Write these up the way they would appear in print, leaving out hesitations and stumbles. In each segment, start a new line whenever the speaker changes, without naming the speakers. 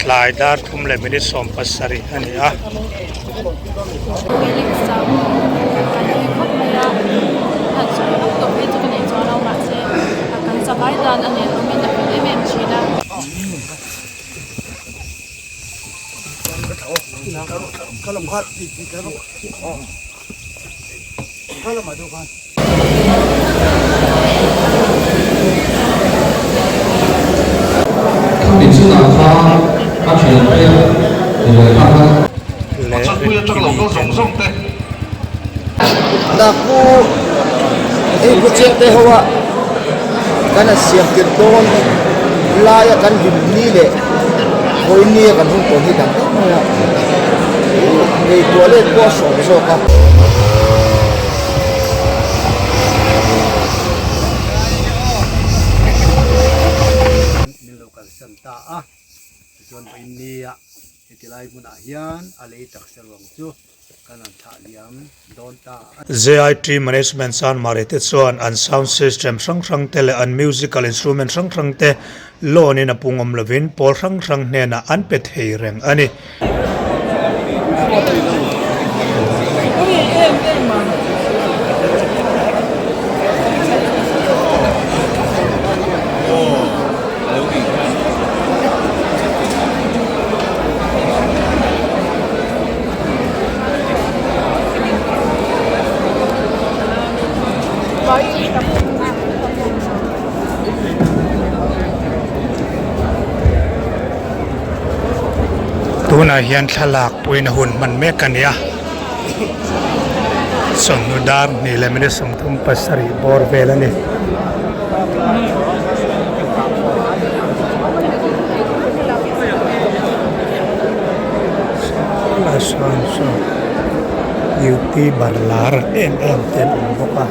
Tlai dar thum leh minute 70 a ni a.
Khami chungah khan a thiante leh kha kha.
Leh Ritkimi te.
Naku hei pu chiangte ho a kan han siam tirh dawn laia kan hlim ni leh vawiin ni a kan hun tawn hi dang daih mai a, ngaihtuah let pawh a hrawm zawk a.
Min lo kalsan ta a, tichuan vawiin nia heti lai hmunah hian a lei taksa ruang chu kan han thlah liam dawn ta a.
JIT Management Chanmari te chuan an sound system hrang hrang te leh an musical instrument hrang hrang te loan in a pung awm lovin pawl hrang hrang hnenah an pe thei reng a ni. Tunah hian thlalak puiin a hun hman mek a ni a, chawhnu dar hnih leh minute 37 bawr vel a ni. Saw sawn saw youtuber lar em em te an awm bawk a.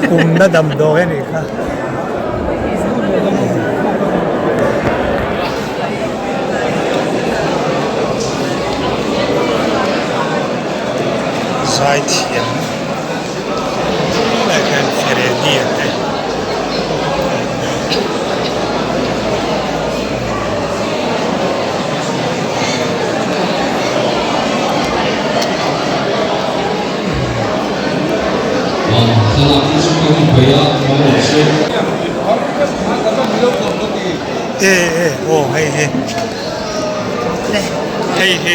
Pumna damdawi a nih kha. Zaithiam lai khian Feredi a te. E e aw hei hi hei hi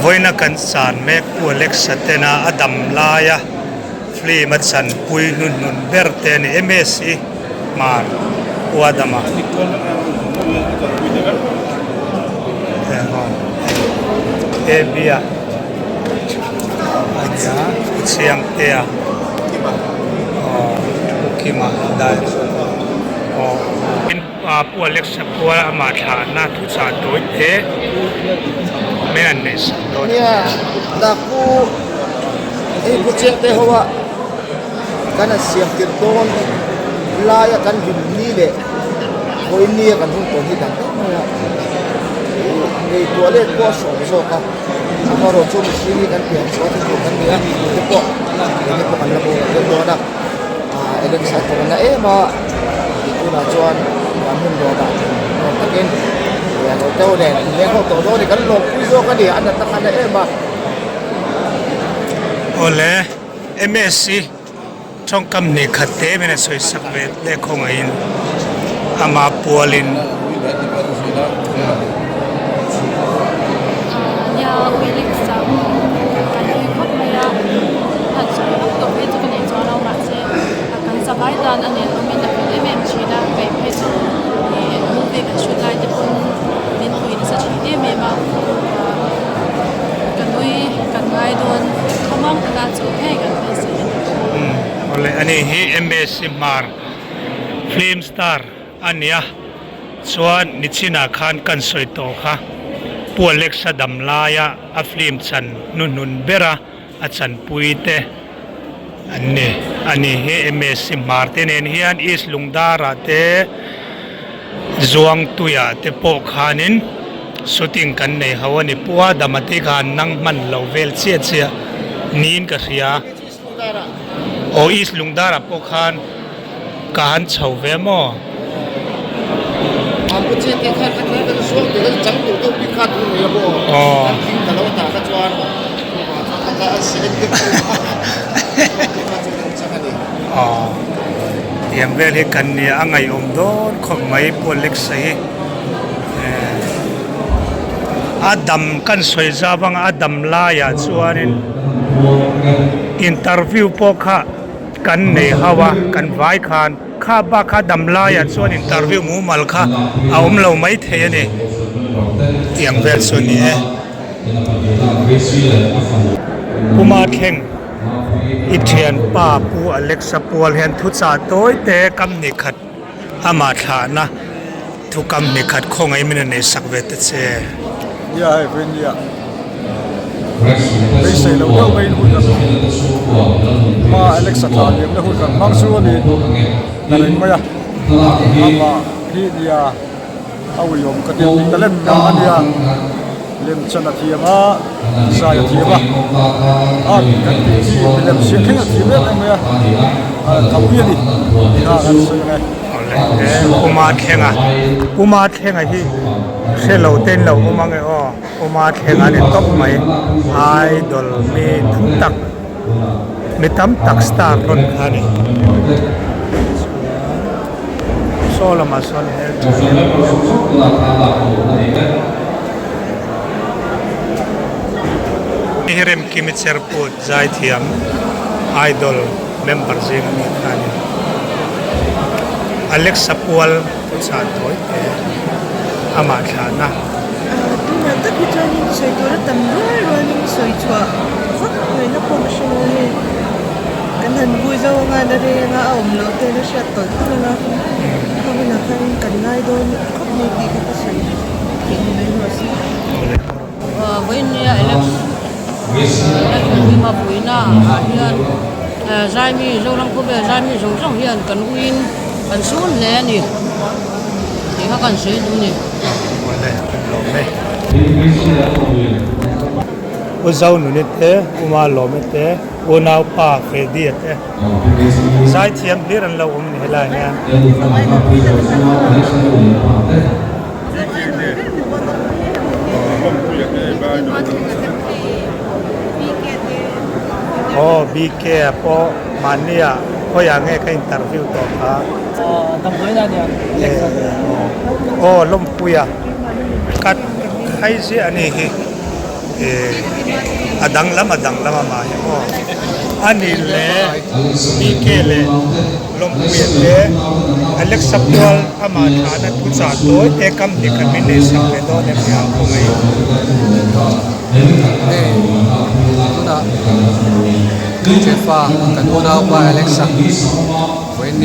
vawiina kan chan mek Pu Alexa tena a dam laia film a chanpui hnuhnun ber te a ni msi hmar Pu Adama e bia a nia Pu Chiangtea aw Pu Kima dai aw. Pu Alexa pua amah thlahna thuchah tawi te mai an neih sak dawn a ni.
Nia, Naku hei Pu Chiangte ho a kan han siam tirh dawn laia kan hlim ni leh vawiin ni a kan hun tawn hi dang daih mai a, ngaihtuah let pawh a hrawm zawk a, amaherawh chu mihring hi kan pian chhuah thil tur kan ni a, mite pawh keini pawh kan la bo lo dawn a. Alexa tur a na em a tih tunah chuan van hun nuamah nuam takin ih lo deuh nen in leng ho tawh dawn a ni kan lawmpui zawk a ni a natna kha a na em a.
Awle MSc tawngkam hnih khat te min a sawi sak ve leh khawngaihin ama pualin.
Nia Felix-a kan ui khawp mai a, han sawi vak tawh phei chu ka nei chuang lo mahse kan zavai dan a nen awmin a fel em em thin a, kei phei chu ih movie kan shoot lai te pawn min pui nasa thin em em a, ka nui kan ngai dawn khawmang taka chu ngei kan beisei a ni.
Awle ani hi MSc Hmar Film Star a nia chuan nichinah khan kan sawi tawh kha Pu Alexa dam laia a film chan hnuhnun bera a chanpui te an ni a ni hi MSc Hmar te nen hian East Lungdara te Zuangtuia te pawh khanin shooting kan nei ho a ni Pu Adama te kha an nang hman lo vel chiah chiah niin ka hria. Aw East Lungdara pawh khan ka han chho ve maw?
Pu Chiate khan kha tlai kan sual tur a chang tur deuh bik kha thu nei a maw? Kan tling ta lo a tah kha chuan chuvang chuan kha tlai an select deuh deuh a tih kha chuan an chang a ni.
Aw tiang vel hi kan nia a ngaihawm dawn khawp mai Pu Alexa hi a dam kan sawi zau anga a dam laiah chuanin interview pawh kha kan nei ho a kan vai khan. Kha bak kha dam laiah chuan interview mumal kha a awm lo mai thei a ni tiang vel chu a ni e. Puma thleng i thianpa Pu Alexa Pual hian thuchah tawi te kam ni khat amah thlahna thu kam ni khat khawngaih min rawn neihsak ve ta che.
Nia hei vawiin nia beisei lo deuh maiin hun kan hma Alexa thlah liamna hun kan hmang chu a ni ta reng mai a, amah hi nia a uiawm ka ti a talent na a nia lemchan a thiam a zai a thiam a a kan tih chi milem siam thleng a thiam em em mai a ka ui a ni tih kha kan sawi ang e.
Puma thlenga Puma thlenga hi hre lo te in lo awm ang e aw Puma thlenga a ni tawp mai idol mi tam tak mi tam tak star rawn kha a ni chuan saw lamah sawn hmeltha hei hi Remkimi Cherput Zaithiam Idol member zing a nih kha a ni. Alexa pual chah tawi te amah thlahna.
Tunah tak hi chuanin sawi tur a tam rual rualin sawi chhuah vak ngaihna pawh ka hre lo a ni. Kan han vui zo anga la reng a, a awm loh te la hriat tawlh tawlh anga kha hunah khanin kan ngai dawn khawp mai tih kha ka sawi theih ni mai rawh se.
Vawinia Alex Lalthanhima puina ah hian Zaimi Zoram khawvel Zaimi zawng zawng hian kan uiin kan sun hle a ni tih kha kan sawi duh a ni.
U Zonuni te, U Malawmi te, Unaupa Freddy-a te zaithiam hlir an lo awm ni helai hian. Aw BK a pawh mahnia khawiah nge ka interview tawh kha aw lawmpuia ka khai ziah a ni hi a danglam a danglam amah hi aw a ni le BK leh Lawmpuia te Alexa pual amah thlahna thu chah tawi te kam hnih khat min neih sak leh dawn em ni ang khaw mai.
Hei tunah Jefa kan unaupa Alexa vawiin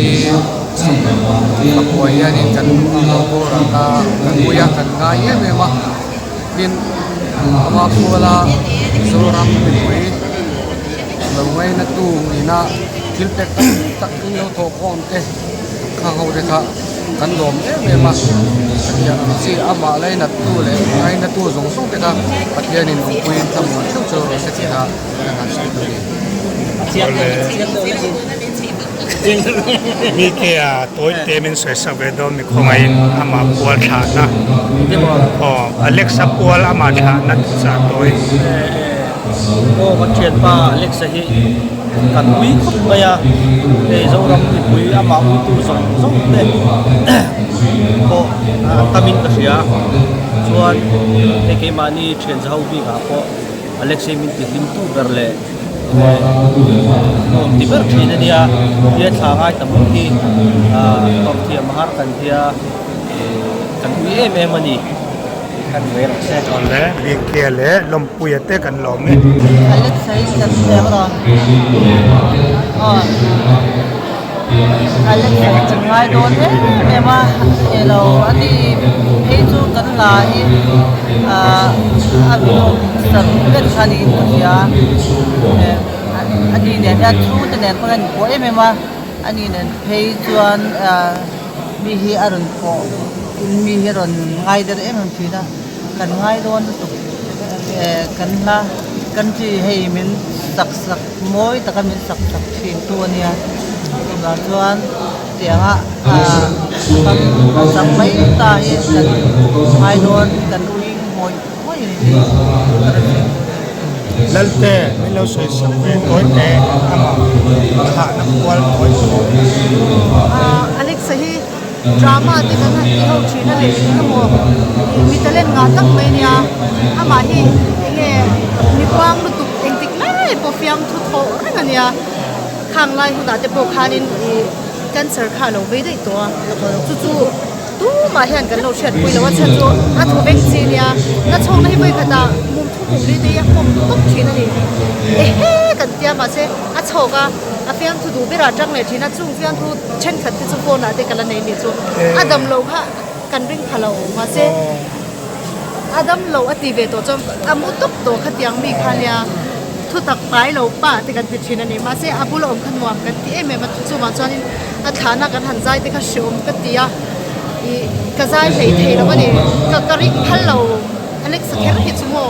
pakua hianin kan lo boral ta kan ui a kan ngai em em a tin ama puala Zoram mipui lo ngaina tu ina thil pek tam tak in lo thawh khawm te khang ho te kha kan lawm em em a Pathian ang chi amah lainat tu leh ngaina tu zawng zawng te kha Pathian in awmpui in thlamuan theuh chu rawh se tih kha kan han sawi duh a ni.
Mike-a tawi te min sawi sak ve dawn mi khawngaihin amah pual thlahna aw Alexa pual amah thlahna chah tawi.
Aw ka thianpa Alexa hi kan ui khawp mai a, hei Zoram mipui amah uitu zawng zawng te pawh an tamin ka hria chuan hei keimahni thian za ho bikah pawh Alexa hi min ti hlim tu ber leh nuam ti ber thin a nia, tia thla ngai tam ang hi tawrh thiam a har kan tia kan ui em em a ni.
Kan ve rawh se. Awle, Bike leh Lawmpuia te kan lawm e.
Alexa hi kan hriat rawn. Aw. Alexa hi kan ngai dawn em em a, elo ani phei chu kan la hi ah a video sak vek kha niin ka hria. Ani nen hian chhungte nen pawh hian an inpawh em em a, ani nen phei chuan ah. Mi hi a rawn pawh mi hi a rawn ngai der em em thin a kan ngai dawn lutuk eh kan hla country hei min sak sak mawi taka min sak sak thin tu a nia chuvang chuan tianga ah. kan kalsan mai ta hi kan ngai dawn kan ui ngawih ngawih a ni tih ka rawn sawi tur a ni.
Lalte min lo sawi sak ve tawi teh amah thlahna kual tawi tawh.
Alexa hi drama te kan han ti ho thin a leh emaw mi talent ngah tak mai ania amah hi enge mi puang lutuk engtik lai pawh fiamthu thawh reng ania khang lai hunah te pawh khanin ih cancer kha a lo vei daih tawh a chu chu tumah hian kan lo hriatpui lo a chhan chu a thaw vek chi ania nachhawkna hi vawikhatah mum thu mum li te hi a pawm tawp thin a ni ehe kan tia mahse a chhawk a a fiamthu duh berah tang leh thin a chung fiamthu thenkhat te chu phone ah te ka la nei nih chu a dam lo kha kan ring pha lo mahse a dam lo a ti ve tawh chuan a mu tawp tawh khatiang mi kha nia thutak pai lo pa te kan ti thin a ni mahse a bula awm kha nuam kan ti em em a chuvang chuanin a thlahna kan han zai te kha hreawm ka ti a ih ka zai hlei thei lo a ni ka ka ring phal lo. Alexa kher hi chu maw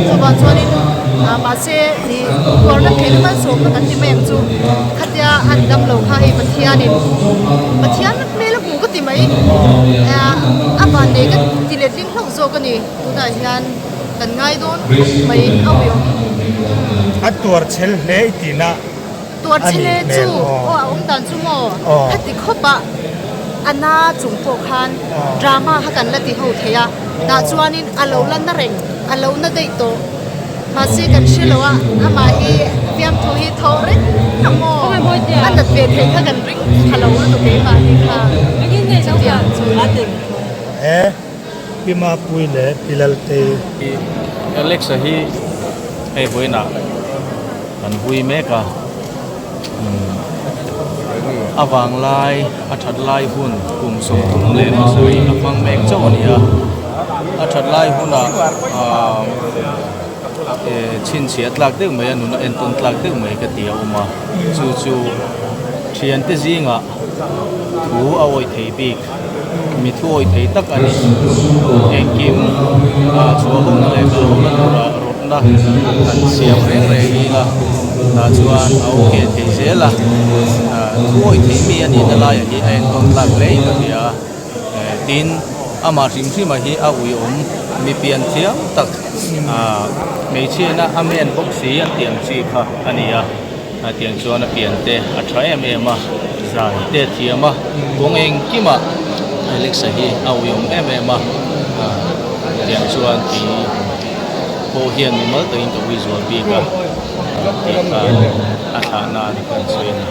chuvang chuanin ah mahse ih tuarna theihna malsawmna kan ti mai ang chu khatia an dam lo kha hei Pathianin Pathian hmel a hmu ka ti mai ah a vannei ka ti letling hlauh zawk a ni tunah hian kan ngai dawn khawp mai a uiawm.
A tuar chhel hle i tihna.
Tuar chhele chu aw a awm dan chu maw khati khawp a a na chung pawh khan drama kha kan la ti ho thei a tah chuanin a lo la na reng a lo na daih tawh mahse kan hre lo a amah hi fiamthu hi thaw reng a maw a nat ve theih kha kan ring tha lo lutuk keimahni kha chutiang chu.
He Pi Mapuii leh Pi Laltei.
Alexa hi hei vawiinah kan vui mek a a vang lai a that lai hun kum 37 a hmang mek chauh a ni a a that lai hunah ahh chhinchhiah tlak deuh mai a nuna entawn tlak deuh mai ka ti a awm a chu chu thiante zingah thu a awih thei bik. Mi thu awih thei tak a ni. Engkim ah chhuah hona leh kal hona tura rawtna han siam reng reng ila tah chuan a okay thei zel a. Thu awih thei mi a nihna laiah hi a entawn tlak hle in ka hria a. Tin, amah hrim hrima hi a uiawm mi pian thiam tak hmeichhiaina a men bawk si an tih ang chi kha a ni a. Hetiang chuan a pian te a tha em em a, zai te a thiam a, kawng engkimah Alexa hi a uiawm em em a, hetiang chuan tih pawh hian mimal takin ka ui zual bik a, tih kha a thlah nan kan sawi a ni.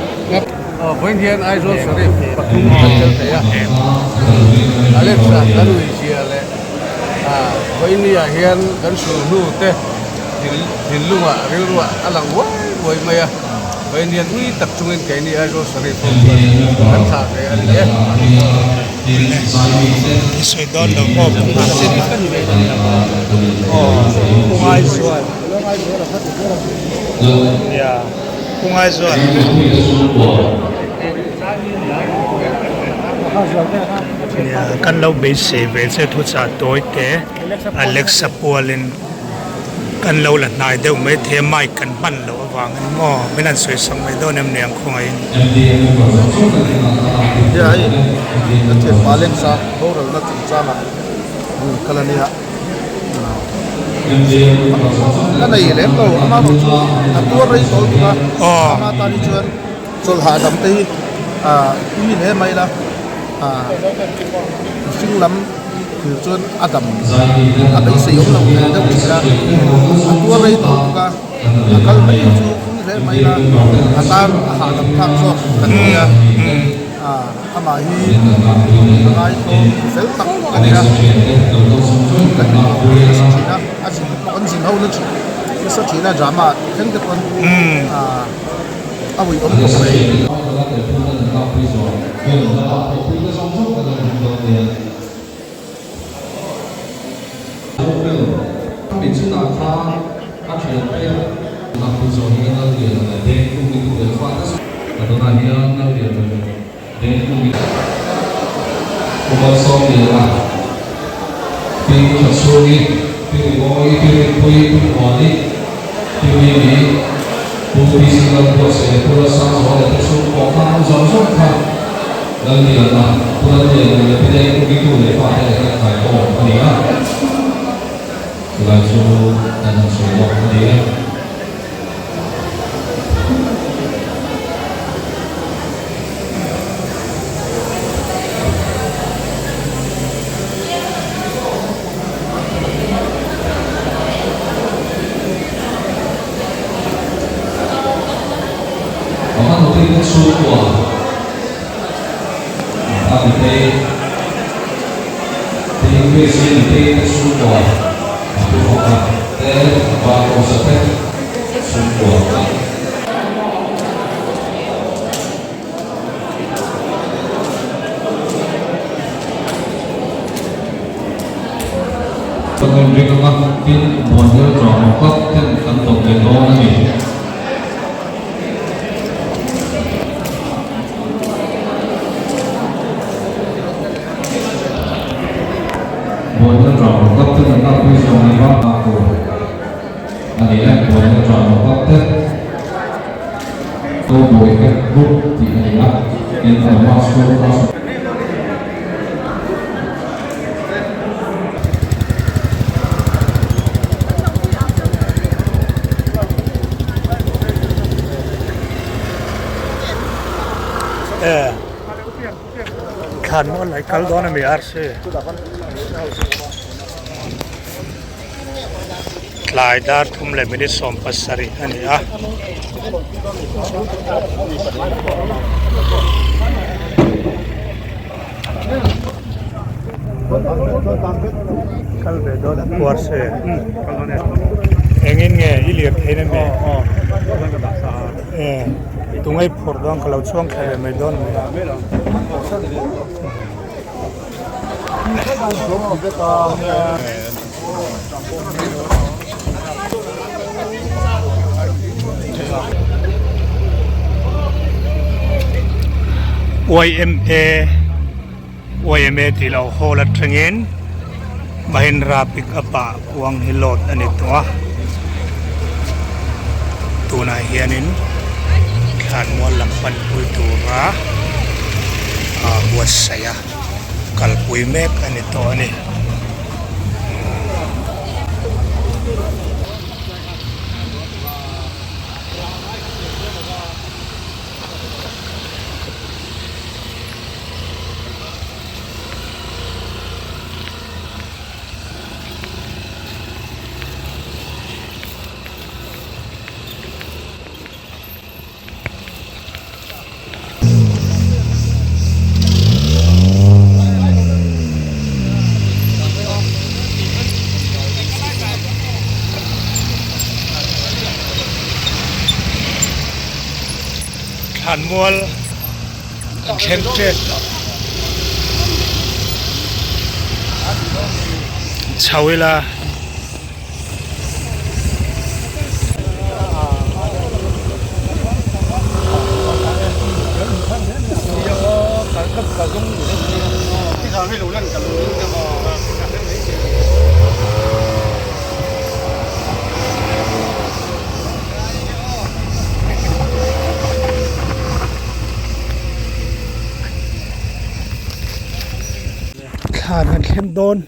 Vawiin hian Aizawl Sharif pathum kan tel thei a, Alexa kan ui zia leh vawiin hian kan sulhnu te Thinlungah rilruah a lang uai uai mai a, vawiin hian ui tak chungin keini Aizawl Sharif ho chuan kan thlah ve a ni e.
I sawi dawn lo maw Pu Pu Ngaizual Nia Pu Ngaizual. Nia kan lo beisei ve che thuchah tawi te Alexa pualin. Kan lo la hnai deuh mai thei a, mic kan hman loh avangin maw min han sawi sak mai dawn em niang khawngaihin.
Hia hei ka thianpa Alexa boralna chungchangah kal a nia. Ka nei lem lo ama erawh chu a tuar rei tawh lutuk a, ama tan hi chuan chawlh hahdam te hi ui hle mai la mihring lam. Thil chuan a dam a beisei awm lo hle deuh thin a, a tuar rei tawh bawk a, a kal mai chu ui hle mai la, a tan a hahdam thlak zawk kan ti a, amah hi a ngaithlawm fel tak a ni a, kan nasa thin a, a zin pawh an zin ho na thin nasa thin a drama thleng te pawn a uiawm khawp mai.
Lalliana, Pu Lalliana leh Pi Dengkungi tu leh fate leh kan khaikhawm a ni a, chulai chu kan han sawi lawk a ni e. Pakhat hotel te chhungkua a mitei te English in mitei te chhungkua a pu faka te a pa Kosa te chhungkua a ni. Kan rawn ring ang a, tin Buanhial Drama Club ten kan tawp leh dawn a ni. Buanhial Drama Club ten an lakpui zawng ni va nghak tur a ni e, Buanhial Drama Club te Cowboy Hat Group tih a ni a, tin an master class.
Thlan maw lai kal dawn a mi arsi tlai dar thum leh minute 17 a ni a. Kal ve dawn a phuar se engin nge i lir thein a mi tungai phur dawn ka lo chhuang thla ve mai dawn a mi. YMA YMA tih loh hall atangin Mahindra pick up ah kuang hi load a ni tawh a tunah hianin thlanmual lam panpui tura ah buatsaih a kalpui mek a ni tawh a ni. Thlanmual an thleng tep tawh. Chho ila. Thlan an thleng dawn.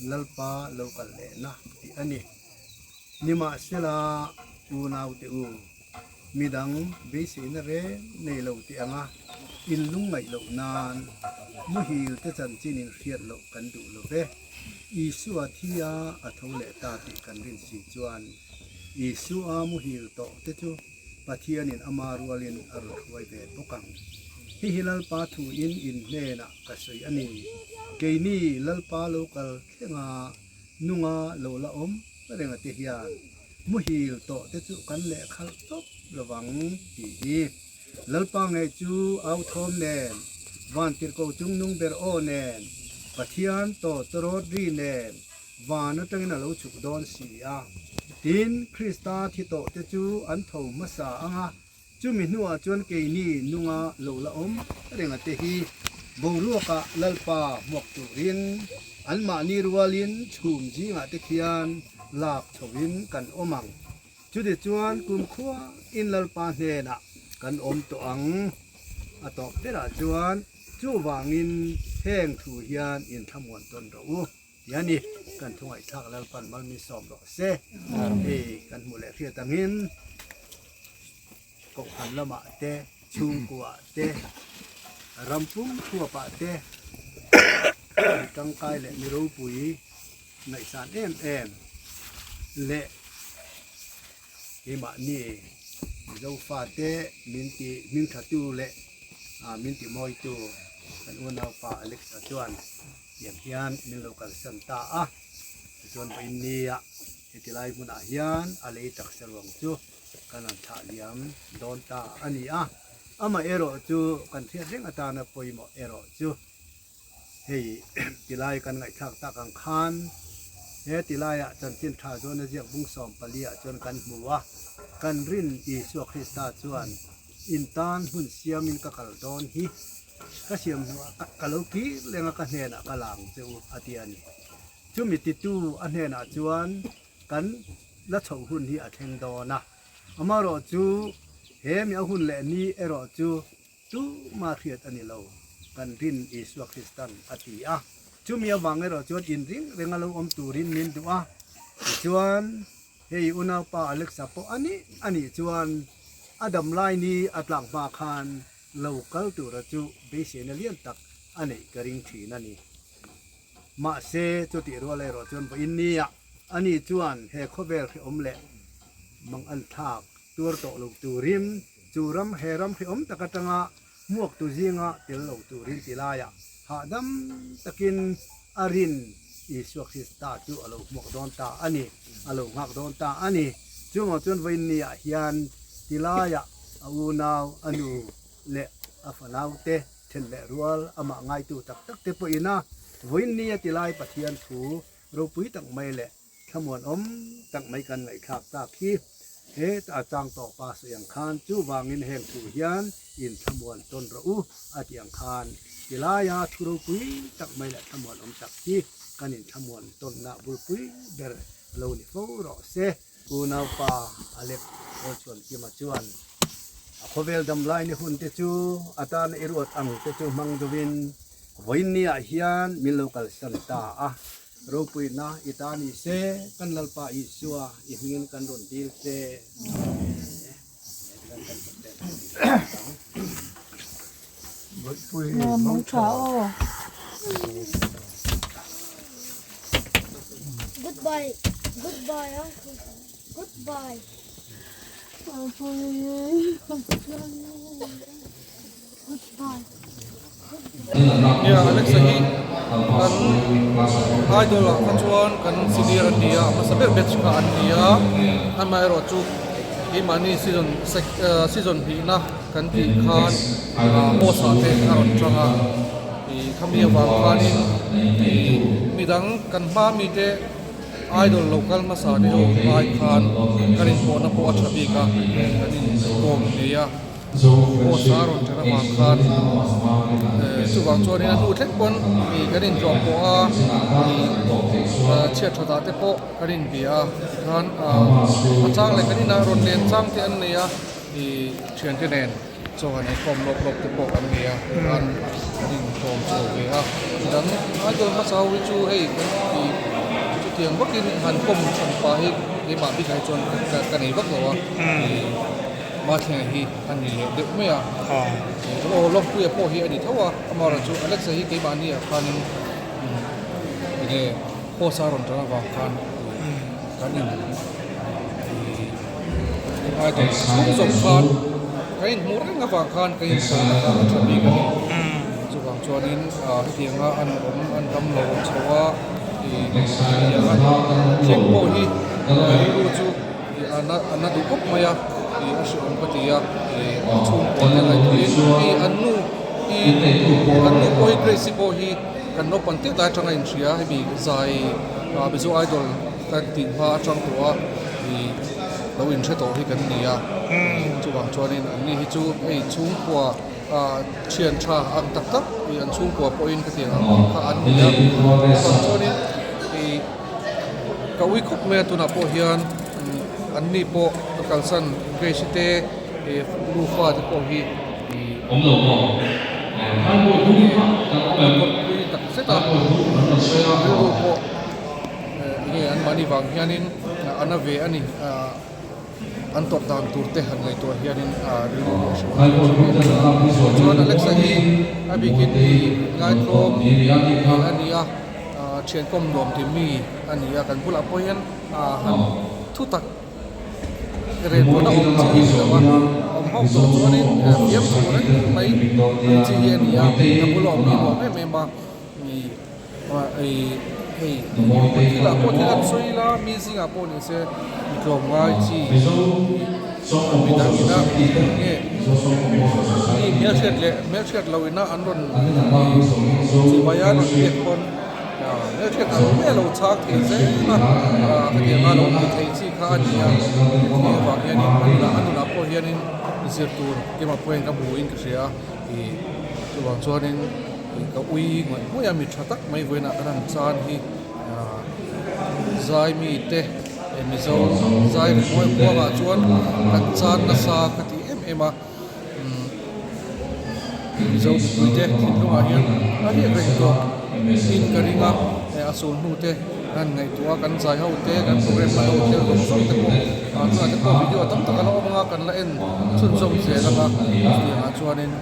Lalpa lo kal lehna tih a ni. Nimahsela, unaute u, midang beiseina reng nei lo tih anga in lungngaih loh nan Muhil te chanchin in hriat loh kan duh lo ve. Isua thi a a tho leh ta tih kan rin si chuan Isua muhil tawh te chu Pathianin ama rualin a rawn hruai ve bawk ang. Hihi Lalpa thuin in hnenah ka sawi a ni. Keini Lalpa lo kal thlenga nunga lo la awm renga te hian muhil tawh te chu kan lehkhalh tawp lovang tih hi. Lalpa ngei chu au thawm nen, vantirhko chungnung ber aw nen, Pathian tawt tawrawt ri nen van atangin a lo chhuk dawn si a. Tin, Krista thi tawh te chu an tho hmasa ang a, chumi hnuah chuan keini nunga lo la awm renga te hi boruakah Lalpa hmuak turin anmahni rualin chhum zingah te khian lak chhoin kan awm ang. Chutichuan kumkhua in Lalpa hnenah kan awm tawh ang. A tawp berah chuan chuvangin heng thu hian inthlamuan tawn rawh u ti a ni. Kan thu ngaihthlak Lalpan malmi sawm rawh se. Hei kan hmuh leh hriat angin Kohhran lamah te, chhungkuaah te, ram pum thuapah te mi tangkai leh mi ropui ngaihsan em em leh keimahni Mizo fate min ti hming thatu leh min ti mawitu kan unaupa Alexa chuan tiang hian min lo kalsan ta a, tichuan vawiin nia heti lai hmunah hian a lei taksa ruang chu kan han thlah liam dawn ta a ni a, amaherawh chu kan hriat reng atana pawimawh erawh chu hei tilai kan ngaihthlak tak ang khan he tilaiah chanchin tha zawn a ziak bung 14 ah chuan kan hmu a, kan rin Isua Krista chuan in tan hun siamin ka kal dawn hi ka siam hnuah ka lo kir leng a ka hnenah ka la ang che u a ti a ni. Chumi titu a hnenah chuan kan la chhoh hun hi a thleng dawn a, amaherawh chu he mi a hun leh ni erawh chu tuma hriat a ni lo, kan rin Isua Kristan a ti a. Chumi avang erawh chuan inring renga lo awm turin min duh a, tichuan hei unaupa Alexa pawh a nih a nih chuan a dam lai ni a tlak hma khan lo kal tura chu beiseina lian tak a neih ka ring thin a ni. Mahse chutih rual erawh chuan vawiin nia Ani chuan he khawvel hrehawm leh mang an thlak tuar tawh lo turin chu ram he ram hrehawm tak atanga hmuaktu zinga tel lo turin ti laiah hahdam takin a rin Isua Krista chu a lo hmuak dawn ta a ni, a lo nghak dawn ta a ni. Chungah chuan vawiin niah hian ti laiah a unau, a nu leh a fanaute then leh rual amah ngaitu tak tak te pawhin a vawiin nia ti lai Pathian thu Ropui tak mai leh thlamuanawm tak mai kan ngaihthlak tak hi he a chang tawh pa sawi ang khan chuvangin heng thu hian in thlamuan tawn rawh u a tih ang khan tilaia thu ropui tak mai leh thlamuanawm tak hi kan in thlamuan tawnna bulpui ber lo ni fo rawh se. Unaupa Alec Awlchuankima chuan a khawvel damlaini hun te chu a tana i ruat ang te chu hmang deuhin Vawiin niah hian min lo kalsan ta a, ropuina i ta ni se, kan Lalpa Isua i hmingin kan rawn dil che.
Goodbye, goodbye uncle, goodbye.
Nia Alexa hi kan idol ah kha chuan kan senior an ni a a hmasa ber batch kha an ni a amaherawh chu keimahni season season hnihna kan tih khan host ah te a rawn tang a ih khami avang khanin ih midang kan hma mite idol lo kal hmasa te ho ai khan kan inpawhna pawh a tha bik a kan inkawm ngei a. Post a rawn ṭan avang khan chuvang chuanin a hnu thleng pawn ih kan intlawh pawh a ih chhiat ṭhat ah te pawh kan inbia a tikhan a chang leh kan inah rawn len chang te an nei a ih ṭhiante nen chaw han eikhawm lawk lawk te pawh an nei a tikhan kan inkawm chho ve a midang idol hmasa ho hi chu hei kan ih chutiang vakin han kawm hran pah hi keimah bikah hi chuan ka nei vak lo a ih. Mathlenga hi a ni leh deuh mai a. Aw Lawmpuia pawh hi a ni tho a, amaherawhchu Alexa hi keimahni ah khanin enge host a rawn tan avang khan kan in idol chhung zawng khan kan inhmuh reng avang khan kan insawi kha a tha bik a ni. Chuvang chuanin hetianga an awm an dam lo chho a hetianga thleng pawh hi rilru chu a na duh khawp mai a a hrehawm ka ti a a chhungkua te ngaihtuahin hei an nu hi an nu pawh hi Grace-i pawh hi kan naupang tet lai atanga inhria hemi zai Mizo Idol kan tih hma atang tawh a ih lo inhre tawh hi kan ni a chuvang chuanin an ni hi chu hei chhungkua ah thian tha ang tak tak ih an chhungkua pawhin ka tiang ang kha an ni a chuvang chuanin ih ka ui khawp mai a tunah pawh hian an ni pawh ka kalsan Grace te ih nufa te pawh hi ih pui tak zet a rilru pawh. Enge an mahni vang hianin a na ve a ni. An tawrh dan tur te han ngaihtuah hianin rilru pawh a hre lo thin. Chuan Alexa hi a bikin i ngaitlawm a ni a, thiankawm nuam ti mi a ni a, kan bulah pawh hian han thu tak rel pawhna awm chi hi a ni lo a, awm ho tawh chuanin fiamthu reng mai ang chi hi a ni a, a bula awm hi a nuam em em a. Hei thil ah pawh thil an sawi ila mi zingah pawh ni se mi tlawm ngai chi mi dang ina nge mi hmelhriat leh hmelhriat loh ina an rawn chibai a rawn biak pawn hmelhriat ang mai a lo chhang thei zel a hetiang a lo ti thei chi kha a ni a hemi avang hianin a nunah a nunah pawh hianin zir tur keimah pawhin ka hmu in ka hria ih chuvang chuanin. Ka ui ngawih ngawih a, mi tha tak mai vawiinah kan han chan hi zai mite Mizo zai rimawi kuangah chuan kan chan nasa ka ti em em a, Mizo mipuite thinlungah hian a riak reng tawh in ka ring a, a sul hnu te kan ngaihtuah a, kan zai ho te kan program hman ho te zawng zawng te pawh tunah te pawh video tam tak a la awm ang a, kan la en chhunzawm zel ang a, chutiangah chuanin.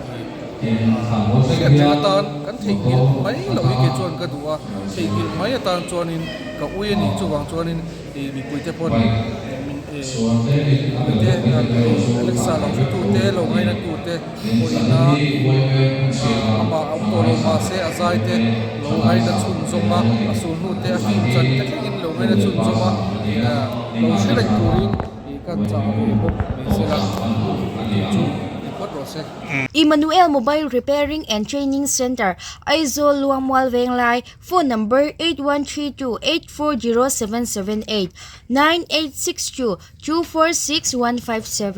Hriat reng atan kan theihnghilh mai loh hi kei chuan ka duh a, theihnghilh mai atan chuanin ka ui a nih chuvang chuanin ih mipuite pawn min ih mipuite Alexa lo hretute lo ngainatute pawhin a amah a awm tawh lo mahse a zai te lo ngaina chhunzawm a, a sulhnu te a film chan te thlengin lo ngaina chhunzawm a lo hre reng turin ih ka chah ve bawk ni sela tih chu ni phawt rawh se.
Emmanuel Mobile Repairing and Training Centre, Aizawl Luangmual Venglai, Phone Number, 8132840778, 9862246157.